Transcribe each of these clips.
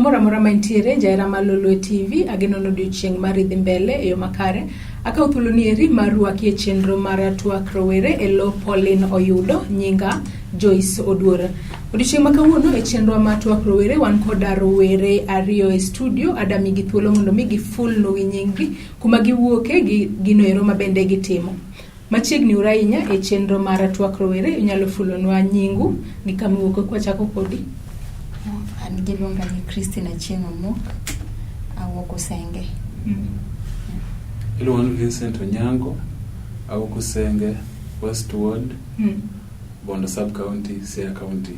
Kamoro amora ma intiere, jahera mar Lolwe TV, ageno ni odiochieng' mari dhi mbele e yo makare. Akawo thuolo ni eri mar rwaki e chenro mar twak rowere e lo Pauline Oyudo, nyinga Joyce Oduor. Odiochieng' ma kawuono e chenro mar twak rowere wan koda rowere ariyo e studio, adamigi thuolo mondo mi gifulnu gi nyinggi, kuma giwuoke gi gino ero ma bende gitimo. Machiegni uru ahinya e chenro mar twak rowere, inyalo fulonwa nyingu gi kama iwuoke kwachako kodi. An giluonga ni Christine Achieng' Omuk, awuok Usenge. Iluonga ni Vincent Onyango, awuok Usenge, West Ward, Bondo Sub County, Siaya County.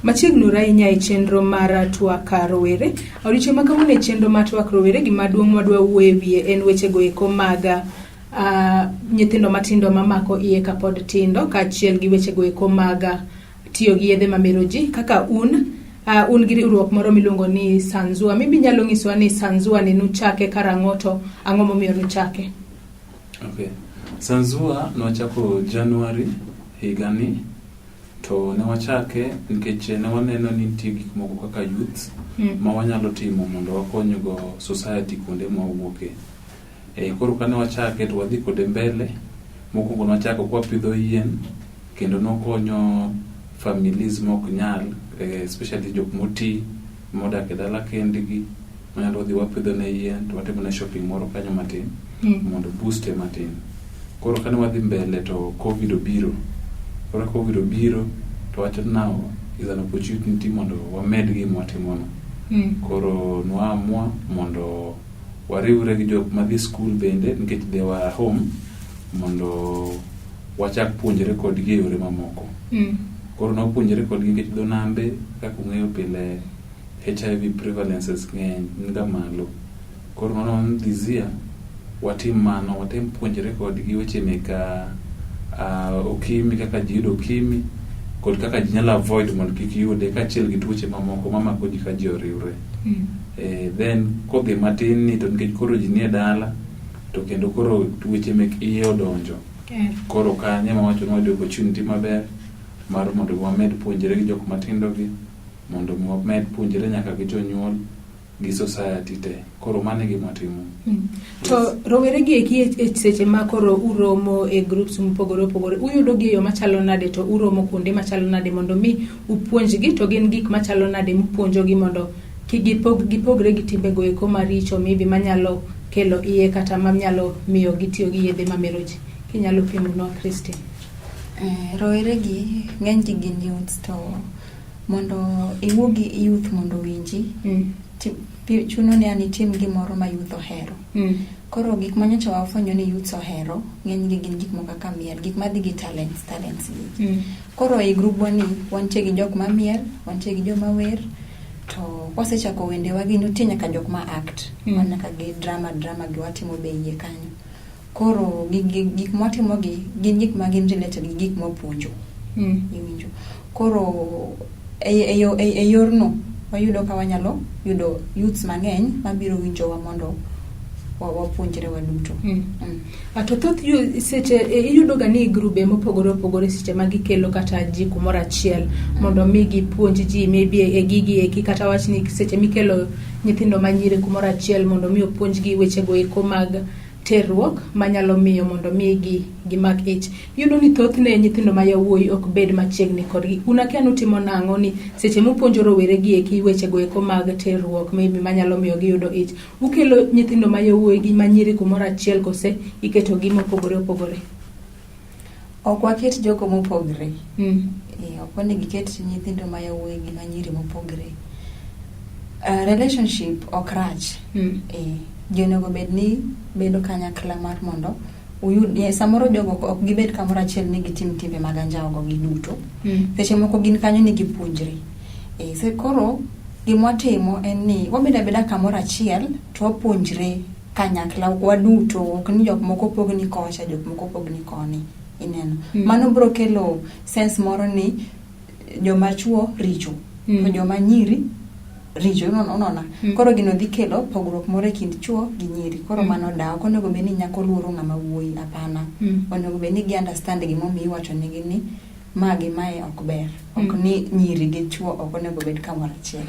Machiegni uru ahinya e chenro mar twak rowere. Odiochieng' ma kawuono e chenro mar twak rowere, gima duong' mwadwa wuoyo e wiye en wechego eko mag nyithindo matindo mamako iye kapod tindo kaachiel gi wechego eko mag tiyo gi yedhe mamero ji kaka un un gi riwruok moro miluongo ni Sanzua. Maybe inyalo nyisowa ni Sanzua ni nuchake karang'o to ang'o momiyo nuchake? Okay. Sanzua nwachako January higani to ne wachake nikech ne waneno ni nitie gik moko kaka youth ma wanyalo timo mondo wakonygo society kuonde ma wawuoke. Koro kane wachake to wadhi kode mbele. Mokwongo nwachako kwapidho yien kendo nokonyo families mok nyal especially jok moti modak e dala kendgi wanyalo dhi wapidho ne yien to watimo ne shopping moro kanyo matin mondo boost e matin. Koro kane wadhi mbele to Covid obiro. Koro Covid obiro to wacho now is an opportunity mondo wamed gima watimono. Koro nwaamua mondo wariwre gi jok madhi school bende nikech they were home mondo wachak puonjre kodgi e yore mamoko. Koro nwapuonjre kodgi nikech dho nambe kaka ung'eyo pile HIV prevalences ng'eny niga malo. Koro waneno ni this year watim mano, watem puonjre kodgi weche mek okimi kaka ji yudo okimi kod kaka ji nyalo avoid mondo kik yude kaachiel gi tuoche mamoko mamako ji ka ji oriwre. Then kodhi matin ni to nikech koro ji nie dala to kendo koro weche mek iye odonjo. Koro kanyo ema wacho ni wayudo opportunity maber mar mondo wamed puonjre gi jok matindo gi mondo mi wamed puonjre nyaka gi jonyuol gi society te. Koro mano e gima watimo. To rowere gi eki e seche ma koro uromo e groups mopogore opogore, uyudo gi e yo machalo nade to uromo kuonde machalo nade mondo mi upuonjgi to gin gik machalo nade mupuonjogi mondo kik gipogre gi timbego eko maricho maybe manyalo kelo iye kata manyalo miyo gitiyo gi yedhe mamero ji. Kinyalo pimonwa Christine. Rowere gi ng'eny gi gin youths to mondo iwuo gi youth mondo owinji chuno ni an itim gimoro ma youth ohero. Koro gik ma nyocha wafwenyo ni youths ohero ng'eny gi gin gik moko kaka miel, gik madhi gi talents, talents gi. Koro e grubwa ni wantie gi jok ma miel, wantie gi joma wer, to kwasechako wendewa gi nitie nyaka jok ma act, wan nyaka gi drama drama gi watimo be iye kanyo. Koro gik mwatimo gi gin gik ma gin related gi gik mwapuonjo. Iwinjo. Koro e yorno wayudo ka wanyalo yudo youths mang'eny mabiro winjowa mondo wapuonjre waduto. To thoth seche iyudo ga ni grube mopogore opogore seche ma gikelo kata ji kumoro achiel mondo mi gipuonj ji maybe e gigi eki kata wach ni seche mikelo nyithindo manyiri kumoro achiel mondo mi opuonjgi wechego eko mag terruok manyalo miyo mondo mi gimak ich. Iyudo ni thothne nyithindo ma yawuoyi ok bed machiegni kodgi. Un akia nutimo nang'o ni seche mupuonjo rowere gi eki wechego eko mag terruok maybe manyalo miyo giyudo ich. Ukelo nyithindo ma yawuoyi gi manyiri kumoro achiel kose iketogi mopogore opogore? Ok waket jogo mopogre. Ok onego iket nyithindo ma yawuoyi gi manyiri mopogre. Relationship ok rach. Ji onego bed ni bedo kanyakla mar mondo uyud samoro jogo ok gibed kamoro achiel ni gitim timbe mag anjawo go giduto. Seche moko gin kanyo ni gipuonjre. Koro gima watimo en ni wabedo abeda kamoro achiel to wapuonjre kanyakla waduto, ok ni jok moko pogni kocha, jok moko pogni koni. Ineno. Mano biro kelo sense moro ni joma chuo richo to joma nyiri richo unaona. Koro gino dhi kelo pogruok moro e kind chuo gi nyiri. Koro mano da ok onego bed ni nyako luoro ng'ama wuoyi, hapana. Onego bed ni gi understand gimomiyo iwacho negi ni ma gi mae ok ber. Ok ni nyiri gi chuo ok onego bed kamoro achiel.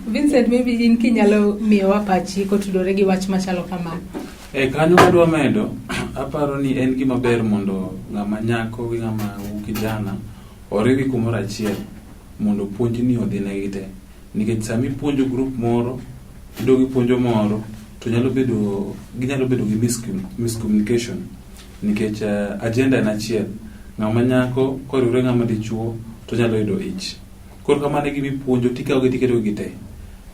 Vincent, maybe in kinyalo miyowa pachi kotudore gi wach machalo kamano. E kanyo wadwa medo, aparo ni en gima ber mondo ng'ama nyako gi ng'ama kijana oriwgi kumoro achiel mondo puonj ni odhi negi te. Nikech sama ipuonjo group moro, idog ipuonjo moro, to nyalo bedo ginyalo bedo gi miscommunication nikech agenda en achiel. Ng'ama nyako koriwre ng'ama dichuo to nyalo yudo ich. Koro kamano e gima ipuonjo tikawo gi tiketo gi te.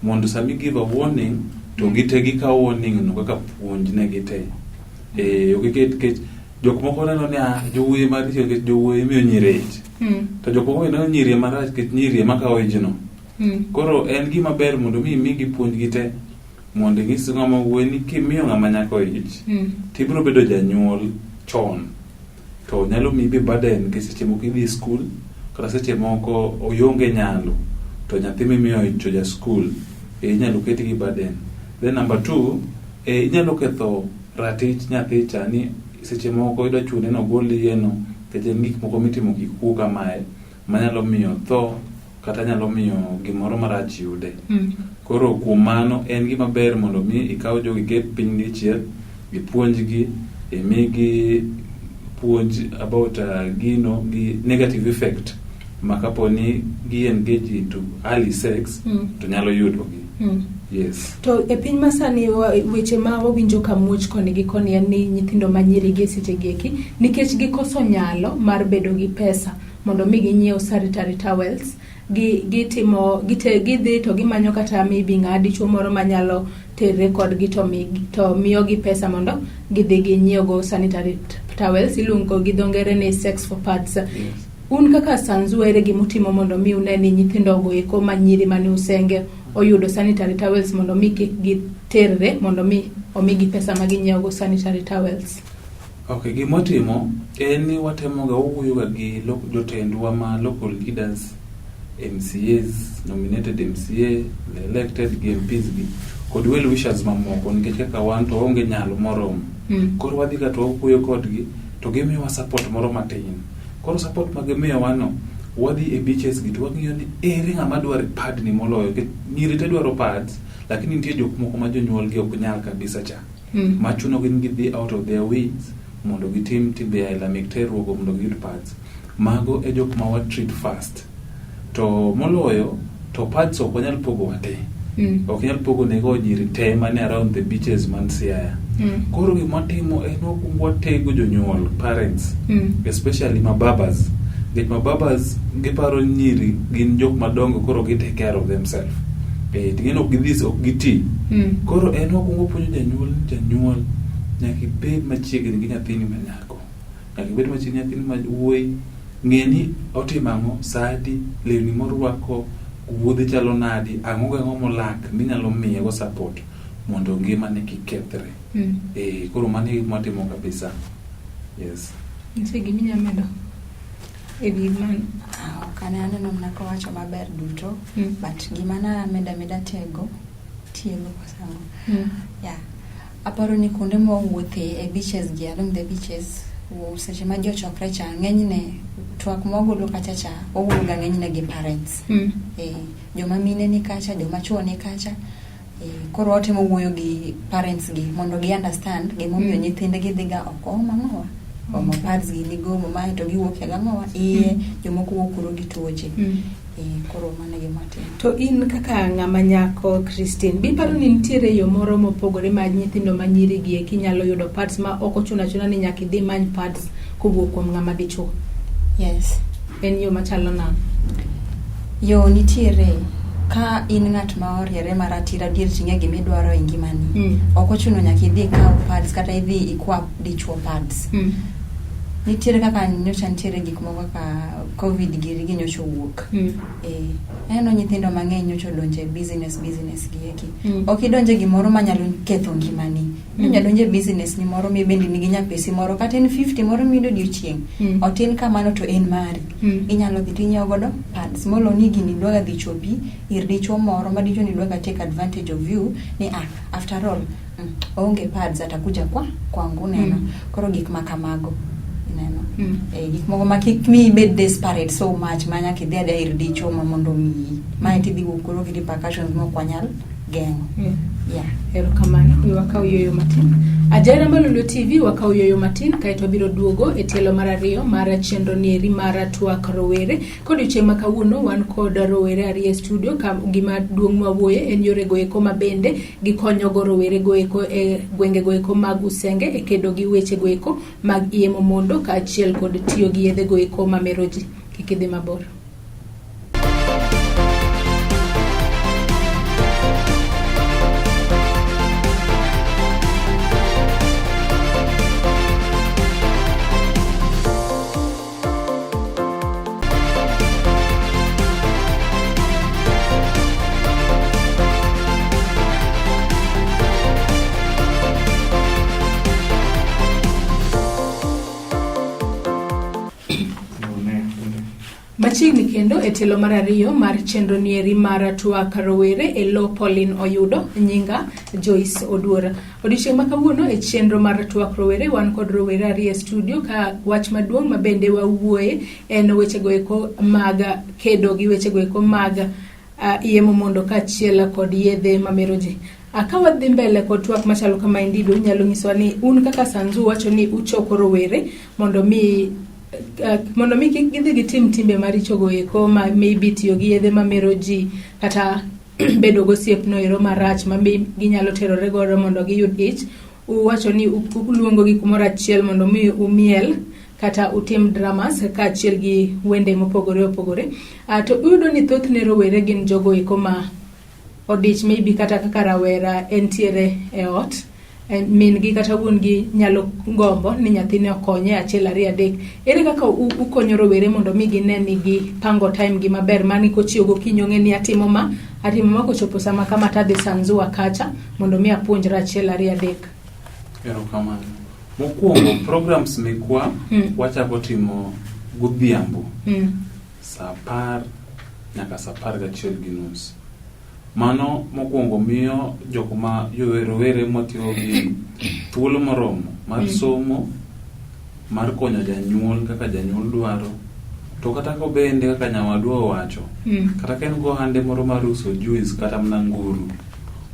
Mondo sama i give a warning to gite gikawo warning no kaka puonj ne gite. Ok iket nikech jok moko neno ni ah, jowuoyi maricho nikech jowuoyi miyo nyiri ich. To jok moko neno nyiri ema rach nikech nyiri ema kawo ijno. Koro en gima ber mondo mi imigi puonj gi te mondo ing'is ng'ama wuoyi ni kimiyo ng'ama nyako ich tibiro bedo janyuol chon to nyalo miyi be burden nikech seche moko idhi e skul kata seche moko ionge nyalo to nyathi mimiyo ich to ja skul inyalo ket gi burden. Then number 2 inyalo ketho ratich nyathi cha ni seche moko idwa chune ni ogol iye no nikech en gik moko mitimo kikuo kamae manyalo miyo tho kata nyalo miyo gimoro marach yude. Koro kuom mano en gima ber mondo mi ikaw jogi iket piny dichiel, ipuonjgi, imigi puonj about gino gi negative effect ma kapo ni gi engage into early sex to nyalo yudogi. Yes. To e piny masani weche ma wawinjo ka muoch koni gi koni en ni nyithindo ma nyiri gi e seche gi eki nikech gikoso nyalo mar bedo gi pesa mondo mi ginyiew sanitary towels gitimo gidhi to gimanyo kata maybe ng'a dichuo moro manyalo terre kodgi to miyogi pesa mondo gidhi ginyiew sanitary towels iluongo gi dho ngere ni sex for pads. Yes. Un kaka Sanzua ere gimutimo mondo mi une ni nyithindo go eko ma nyiri mane usenge oyudo sanitary towels mondo mi kik giterre mondo mi omigi pesa ma ginyiewo go sanitary towels? Okay, gimotimo en ni watemoga wawuoyoga gi jotendwa ma local leaders, MCAs, nominated MCA, the elected gi MPs gi kod well wishers mamoko nikech kaka wan to waonge nyalo moromo. Koro wadhi ga to wawuoyo kodgi to gimiyowa support moro matin. Koro support ma gimiyowa no wadhi e beaches gi to wang'iyo ni ere ng'ama dwaro pad ni moloyo nikech nyiri te dwaro pads lakini nitie jok moko ma jonyuol gi ok nyal kabisa cha. Machuno gi ni gidhi out of their ways mondo gitim timbe aila mek terruok mondo giyud pads. Mago e jok ma wa treat first. To moloyo to pads ok wanyal pogo wate. Ok nyal pogo nego nyiri te mane around the beaches man Siaya. Koro gima watimo en wakwongo watego jonyuol, parents, especially mababas. Nikech mababas giparo nyiri gin jok madongo koro gi take care of themselves. Ting'eni ok gidhi ok giti. Koro en wakwongo puonjo janyuol ni janyuol nyaka ibed machiegni gi nyathini ma nyako. Nyaka ibed machiegni gi nyathini ma wuoyi. Ng'e ni otimo ang'o, sa adi, lewni morwako, wuodhe chalo nadi, ang'o gang'o molak minyalo miye go support mondo ngimane kik kethre. Koro mano e gima watimo kabisa. Yes. Nitie gima inyalo medo e wi mano? Ok ane aneno mana kowacho maber duto, but gima na meda meda tego, tiego koso ang'o? Yeah. Aparo ni kuonde mwawuothe e beaches gi, along the beaches, seche ma ji ochokre cha, ng'enyne twak mwagolo kacha cha, wawuoyo ga ng'enyne gi parents. Joma mine ni kacha, joma chuo ni kacha. Koro watemo wuoyo gi parents gi mondo gi understand gimomiyo nyithindgi dhiga oko omo ang'owa, omo pads gi nigomo mae to giwuok e ang'owa iye, jomoko wuok koro gi tuoche. Koro mano e gima watimo. To in kaka ng'ama nyako Christine, be iparo ni nitiere yo moro mopogore ma nyithindo ma nyiri gi eki nyalo yudo pads ma ok ochuno achuna ni nyaka idhi many pads kowuok kuom ng'ama dichuo? Yes. En yo machalo nang'o? Yo nitiere. Ka in ng'at ma oriere maratiro adier ting'e gima idwaro e ngimani. Ok ochuno nyaka idhi ikaw pads kata idhi ikwa dichuo pads. Nitiere kaka nyocha nitiere gik moko kaka COVID giri gi nyocha owuok. Aneno nyithindo mang'eny nyocha odonje business gi eki. Ok idonje gimoro manyalo ketho ngimani. Inyalo donje business ni moro mibende nigi nyapesi moro kata en 50 moro miyudo odiochieng'. Otin kamano to en mari. Inyalo dhi tinyiewo godo pads. Molo ni gini dwaga dhi chopi ir dichuo moro ma dichuo ni dwaga take advantage of you ni after all oonge pads atakuja kwa kwangu neno. Koro gik ma kamago. Ineno? Gik moko ma kik miyi ibed desperate so much ma nyaka idhi adhiya ir dichuo ma mondo omiyi. Mae tidhi wuok koro gi repercussions ma ok wanyal geng'o. Yeah. Erokamano, we wakaw yueyo matin. Ajara Malolo TV wakaw yueyo matin kaeto wabiro duogo e tielo mar ariyo mar chenro nieri mar twak rowere. Kodiochieng' ma kawuono wan kod rowere ariyo e studio ka gima duong' mwawuoye en yore go eko ma bende gikonyogo rowere go eko e gwenge go eko mag Usenge e kedo gi weche go eko mag iye momondo kaachiel kod tiyo gi yedhe go eko mamero ji. Kik idhi mabor. Machiegni kendo e tielo mar ariyo mar chenro nieri mar twak rowere e lo Pauline Oyudo, nyinga Joyce Oduor. Odiochieng' ma kawuono e chenro mar twak rowere wan kod rowere ariyo e studio ka wach maduong' ma bende wawuoye en wechego eko mag kedo gi wechego eko mag iye momondo kaachiel kod yedhe mamero ji. Ka wadhi mbele kod twak machalo kamaendi be unyalo nyisowa ni un kaka Sanzu wacho ni uchoko rowere mondo mi kik gidhi gitim timbe maricho go eko ma maybe tiyo gi yedhe mamero ji kata bedo gosiepno ero marach ma ginyalo terore godo mondo giyud ich. Uwacho ni uluongo gi kumoro achiel mondo mi umiel kata utim dramas kaachiel gi wende mopogore opogore. To uyudo ni thothne rowere gin jogo eko ma odich maybe kata kaka rawera entiere e ot, min gi kata wuon gi nyalo gombo ni nyathine okonye achiel ariyo adek. Ere kaka ukonyo rowere mondo mi gine ni gipango time gi maber mani kochiew gokinyi ong'e ni atimo ma, atimo ma kochopo sama kama tadhi Sanzua kacha mondo mi apuonjra achiel ariyo adek. Erokamano. Mokwongo programs mekwa wachako timo godhiambo saa 10 nyaka saa 11:30. Mano mokwongo miyo jok ma rowere mwatiyo gi thuolo moromo mar somo, mar konyo janyuol kaka janyuol dwaro, to kata kobende kaka nyawadwa owacho, kata ka en gohande moro mar uso juice kata mana nguru,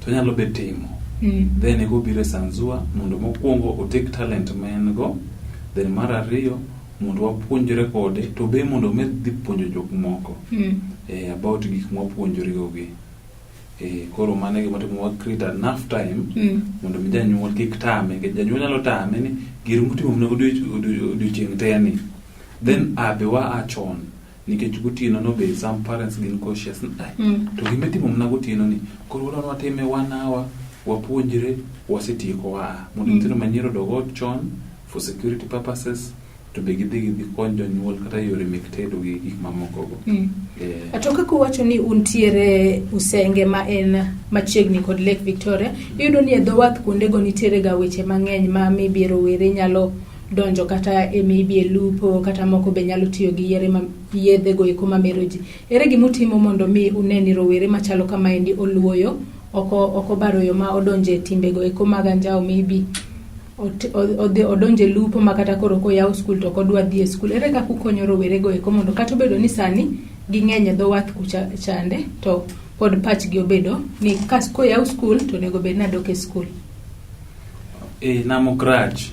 to onyalo be timo. Then eka obiro e Sanzua mondo mokwongo otek talent ma en go, then mar ariyo mondo wapuonjre kode to be mondo omed dhi puonjo jok moko about gik mwapuonjore go gi. Koro mano e gima timo wa create enough time mondo mi janyuol kik tame, nikech janyuol nyalo tame ni gir motimo mana odiochieng' te ni. Then a be wa a chon nikech gotieno no be some parents gin cautious ni to gima itimo mana gotieno ni koro wadwa ni watime 1 hour wapuonjre wasetieko wa a mondo nyithindo manyiri odog ot chon for security purposes to be gidhi gidhi kony jonyuol kata yore mek tedo gi gik mamoko go. To kaka uwacho ni untiere Usenge ma en machiegni kod Lake Victoria, iyudo ni e dho wath kuondego nitiere ga weche mang'eny ma maybe rowere nyalo donjo kata e maybe e lupo kata moko be nyalo tiyo gi yedhe go eko mamero ji. Ere gima utimo mondo mi une ni rowere machalo kamaendi oluwo yo, ok obaro yo ma odonjo e timbego eko mag anjawo maybe odonjo e lupo ma kata koro koyaw skul to ok odwa dhi e skul. Ere kaka ukonyo rowere go eko mondo kata obedo ni sani ging'eny e dho wath kucha chande to pod pachgi obedo ni koyaw skul to onego bed ni adok e skul. Nam ok rach.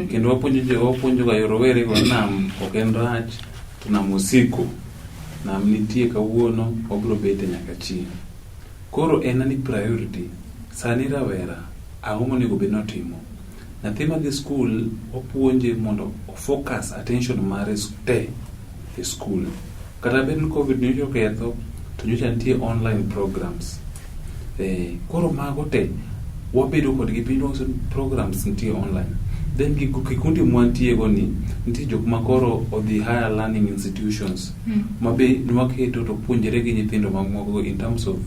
Kendo wapuonjo ga rowere go nam ok en rach to nam osiko. Nam nitie kawuono obiro bete nyaka chieng'. Koro en ni priority sani rawera ang'o monego bed ni otimo? Nyathi madhi skul wapuonje mondo o focus attention mare te e skul. Kata bed ni COVID nyocha oketho to nyocha nitie online programs. Koro mago te wabedo kodgi piny wanyiso ni programs nitie online. Then kikundi mwantie go ni nitie jok ma koro odhi higher learning institutions ma be nwaketo to puonjre gi nyithindo mamoko in terms of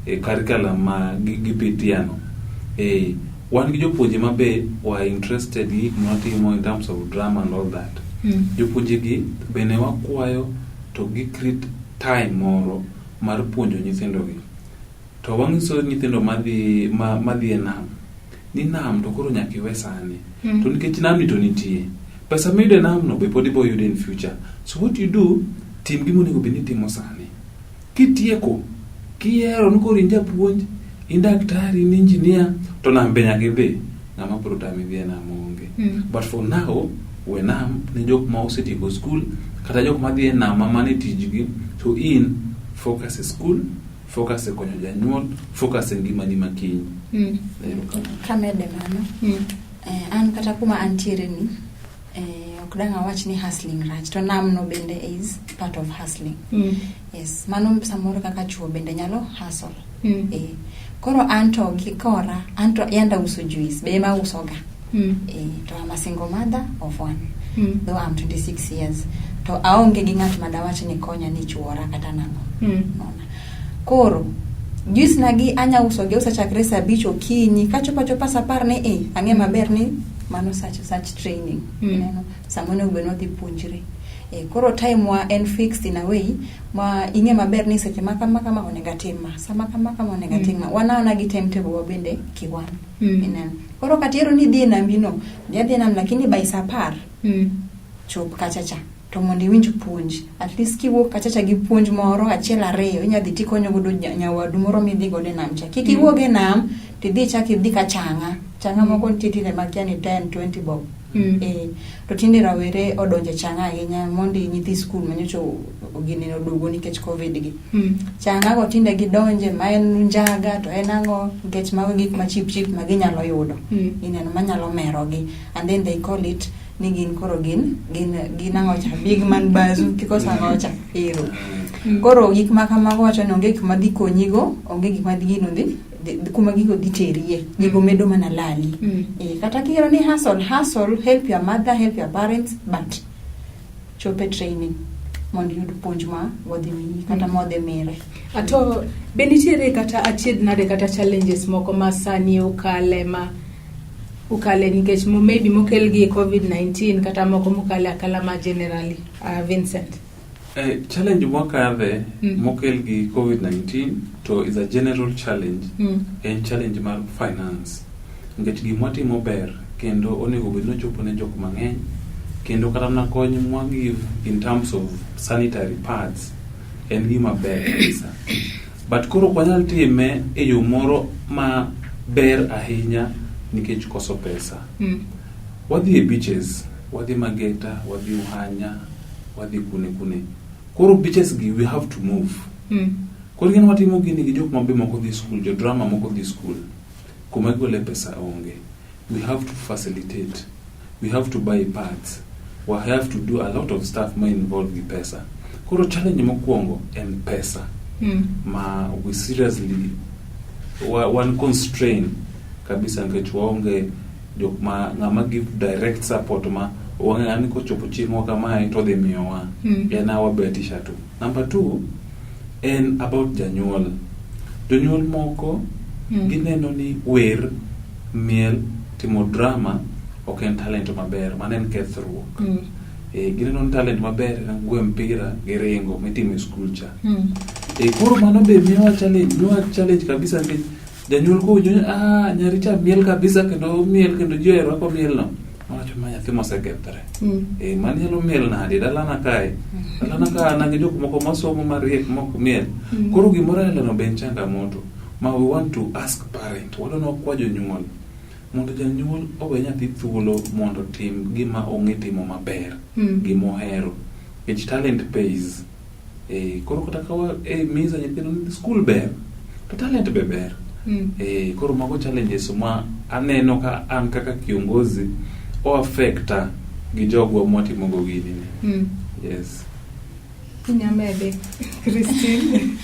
curriculum ma gipitia no. Wan gi jopuonje ma be were interested gi gik mwatimo in terms of drama and all that. Jopuonje gi bende wakwayo to gi create time moro mar puonjo nyithindo gi. To wang'iso nyithindo madhi e nam ni nam to koro nyaka iwe sani. To nikech nam ni to nitie. Pesa miyudo e nam no be pod ibo yudo in future. So what you do, tim gima onego bed ni itimo sani. Kitieko, kiyiero ni koro in japuonj, in daktari, in engineer, to nam be nyaka idhi. Ng'ama biro tami dhi e nam onge. But for now, we nam ne jok ma osetieko school, kata jok madhi e nam ma mano e tijgi, to in focus e school, focus e konyo janyuol, focus e ngimani ma kiny. Erokamano. Kamede mano, an kata kuma antiere ni, ok dang' awach ni hustling rach, to nam no bende is part of hustling. Yes, mano samoro kaka chuo bende nyalo hustle. Koro anto gi kora, anto yanda uso juice, be ema usoga. To I'm a single mother of one. Though I'm 26 years. To aonge gi ng'at ma dawach ni konya ni chuora kata nang'o. Nona. Koro, juice na gi anya uso gi uso chakre saa 5 okinyi, kachopo achopa saa 10 ni ang'e maber ni mano sach training. Ineno, sama onego bed ni wadhi puonjre. Koro time wa en fixed in a way ma ing'e maber ni seche ma kama kama onego atim ma, sama kama kama onego atim ma. Wanaona gi timetable wa bende kiwan. Ineno. Koro kata ihero ni idhi e nambi no, dhi adhiya e nam lakini by saa 10 chop kacha cha. To mondo iwinj puonj, at least kiwuok kacha cha gi puonj moro achiel ariyo, inya dhi tikonyo godo nyawadu moro midhi godo e nam cha. Kik iwuog e nam, tidhi ichak idhi ka chang'a. Chang'a moko nitie tinde makia ni 10, 20 bob. To tinde rawere odonje chang'a ahinya mondi nyithi skul manyocha gini oduogo nikech COVID gi. Chang'a go tinde gidonje ma en njaga to en ang'o nikech mago gik ma cheap cheap ma ginyalo yudo. Ineno manyalo merogi and then they call it ni gin koro gin gin gin ang'o cha big man bazu kikoso ang'o cha ero. Koro gik ma kamago wacho ni onge gik ma dhi konyigo, onge gik ma dhi gino dhi kuma gigo dhi terie, gigo medo mana lali. Kata kihero ni hustle, hustle, help your mother, help your parents, but chop e training mondo iyud puonj ma wadhi miyi kata ma wadhi mire. Ato be nitiere kata achiedh nade kata challenges moko ma sani ukale ma ukale nikech maybe mokel gi COVID-19 kata moko mokale akala ma generally, Vincent? Challenge mwakadhe mokel gi COVID-19 to is a general challenge. En challenge mar finance. Nikech gima watimo ber kendo onego bed ni ochopo ne jok mang'eny kendo kata mana kony mwa give in terms of sanitary pads en gima ber kabisa. But koro ok wanyal time e yo moro ma ber ahinya nikech koso pesa. Wadhi e beaches, wadhi Mageta, wadhi Uhanya, wadhi kune kune. Koro beaches gi we have to move. Koro gin watimo gini gi jok ma be moko dhi school, jo drama moko dhi school. Kuma gigole pesa onge. We have to facilitate. We have to buy pads. We have to do a lot of stuff ma involve gi pesa. Koro challenge mokwongo en pesa. Ma we seriously wan constrain kabisa nikech waonge jok ma ng'ama give direct support ma wang'eyo ni kochopo chieng' ma kamae to odhi miyowa. En our betisha tu. Number 2 en about janyuol. Jonyuol moko gineno ni wer, miel, timo drama ok en talent maber, mano en kethruok. Gineno ni talent maber en gwe mpira gi ringo mitimo e skul cha. Koro mano be miyowa challenge, miyowa challenge kabisa nikech janyuol kowinjo ni nyari cha miel kabisa kendo miel kendo ji ohero kaka omiel no. Owacho ma nyathi mosekethre. Mano nyalo miel nade dalana kae? Dalana ka an gi jok moko masomo mariek mok miel. Koro gimoro aila no be en changamoto ma we want to ask parent, wadwa ni wakwa jonyuol mondo janyuol owe nyathi thuolo mondo otim gima ong'e timo maber, gima ohero. Nikech talent pays. Koro kata ka wa miza nyithindo ni school ber, to talent be ber. Koro mago challenges ma aneno ka an kaka kiongozi o affecta gi jogwa mwatimogo gini ni. Yes. Inyamede, Christine.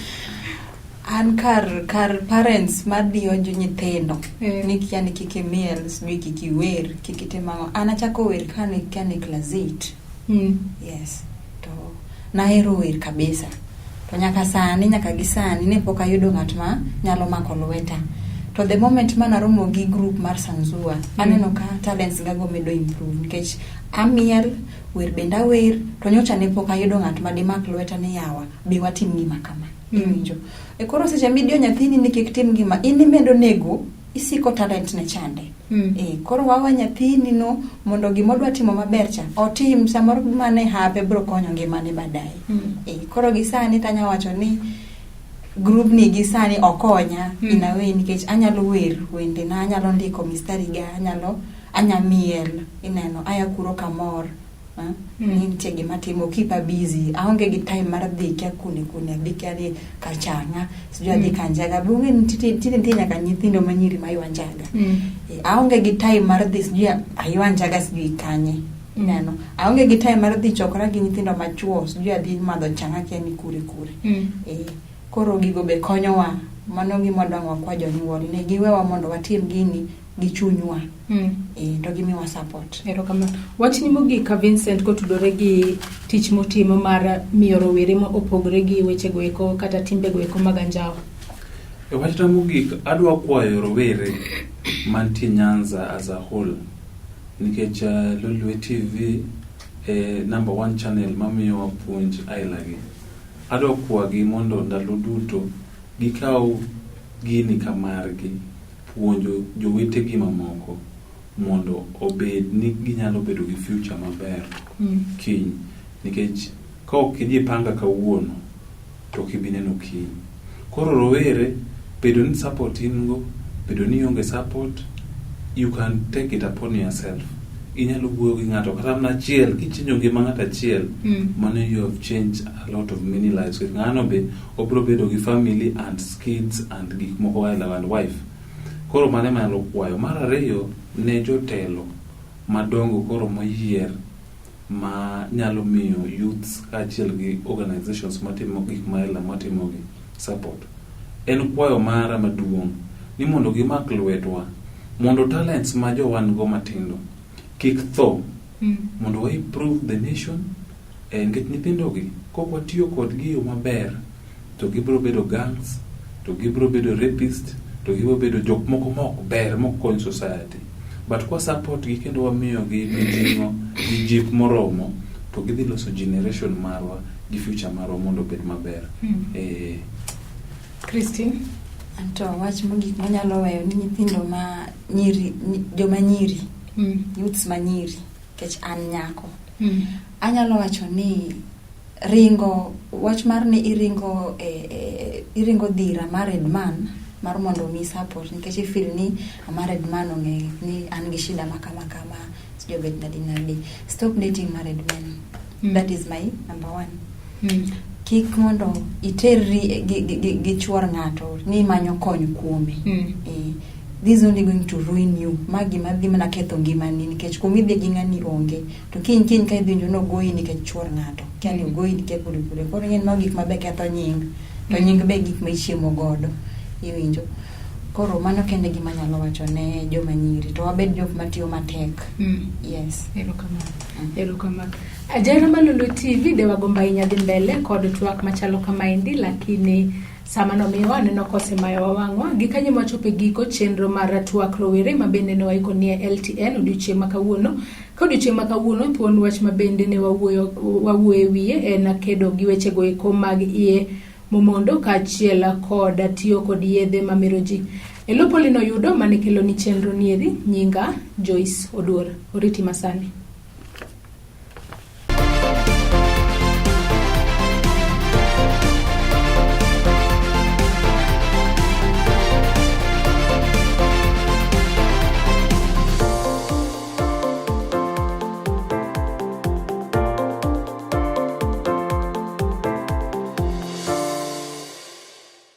An kar parents madiyo nyithindo ni kia ni kik imiel, sijui kik iwer, kik itim ang'o. An achako wer kane kia ni class 8. Yes. To nahero wer kabisa. To nyaka sani, nyaka gi sani ne pok ayudo ng'at ma nyalo mako lweta. To the moment ma naromo gi group mar Sanzua, aneno ka talents ga go medo improve nikech amiel, wer bende awer, to nyocha ne pok ayudo ng'at ma dimak lweta ni yawa, be watim gima kama. Iwinjo. Koro seche midiyo nyathini ni kik tim gima, in imedo nego isiko talent ne chande. Koro wawe nyathini no mondo gima odwa timo maber cha otim, samoro mane hape biro konyo ngimane baadaye. Koro gi sani tanya wacho ni group ni gi sani okonya in a way, nikech anyalo wer wendena, anyalo ndiko mistari ga, anyalo anya miel, ineno aya kuro kamor. Ni nitie gima timo keep a busy, aonge gi time mar dhi kia kune kune, adhi kia ni kachanga, sijui adhi kanjaga be ong'e ni tinde nitie nyaka nyithindo manyiri maywa njaga. Aonge gi time mar dhi sijui aywa njaga sijui kanye, ineno aonge gi time mar dhi chokora gi nyithindo machuo, sijui adhi madho changa kia ni kure kure. Koro gigo be konyowa. Mano gima dwang' wakwa jonyuol ni giwewa mondo watim gini gi chunywa. To gimiwa support. Erokamano. Wachni mogik ka Vincent kotudore gi tich motimo mar miyo rowere ma opogore gi wechego eko kata timbego eko mag anjawo. E wachna mogik, adwa kwayo rowere mantie Nyanza as a whole, nikech Lolwe TV e number one channel mamiyowa puonj ailagi. Adwa kwagi mondo ndalo duto gikaw gini ka margi, puonjo jowetegi mamoko mondo obed ni ginyalo bedo gi future maber kiny, nikech ka ok ijipanga kawuono to ok ibi neno kiny. Koro rowere, bedo ni support in go, bedo ni ionge support, you can take it upon yourself. Inyalo wuoyo gi ng'ato kata mana achiel, kichenjo ngima ng'ato achiel, mano you have changed a lot of many lives. Ng'ano be obiro bedo gi family and kids and gik moko aila and wife. Koro mano ema anyalo kwayo. Mar ariyo, ne jotelo madongo koro moyier ma nyalo miyo youths kaachiel gi organizations matimo gik maila matimogi support. En kwayo mara maduong' ni mondo gimak lwetwa mondo talents ma jowan go matindo kik tho, mondo wa improve the nation, nikech nyithindogi kok watiyo kodgi e yo maber to gibiro bedo gangs, to gibiro bedo rapist, to gibiro bedo jok moko ma ok ber mok kony society. But kwa support gi kendo wamiyogi mijing'o gi jip moromo, to gidhi loso generation marwa gi future marwa mondo obed maber. Christine. Anto wach mogik manyalo weyo ni nyithindo ma nyiri, joma nyiri, youths ma nyiri, nikech an nyako. Anyalo wacho ni ringo wach mar ni iringo iringo dhira married man mar mondo omi support, nikech i feel ni a married man ong'e ni an gi shida ma kama kama, sijui obet nadi nadi. Stop dating married men. That is my number one. Kik mondo iterri gi chuor ng'ato ni imanyo kony kuome. This is only going to ruin you. Ma gima dhi mana ketho ngimani, nikech kumidhi gi ng'ani onge. To kiny kiny ka idhi winjo nogoyi nikech chuor ng'ato. Kia ni ogoyi nikech kure kure. Koro ing'e ni mago gik mabe ketho nying. To nying be gik ma ichiemo godo. Iwinjo. Koro mano kende gima anyalo wacho ne joma nyiri. To wabed jok matiyo matek. Yes. Erokamano. Erokamano. Ajahera mar Lolwe TV, de wagombo ahinya dhi mbele kod twak machalo kamaendi, lakini sama nomiwa aneno kosemayowa wang'wa. Gikanyo mwachopo e giko chenro mar twak rowere ma bende ne waiko nie LTN odiochieng' ma kawuono. Ka odiochieng' ma kawuono, thuon wach ma bende ne wawuoyo e wiye en kedo gi wechego eko mag iye momondo kaachiel kod tiyo kod yedhe mamero ji. E lo Pauline Oyudo mane kelo ni chenro nieri, nyinga Joyce Oduor. Oriti masani.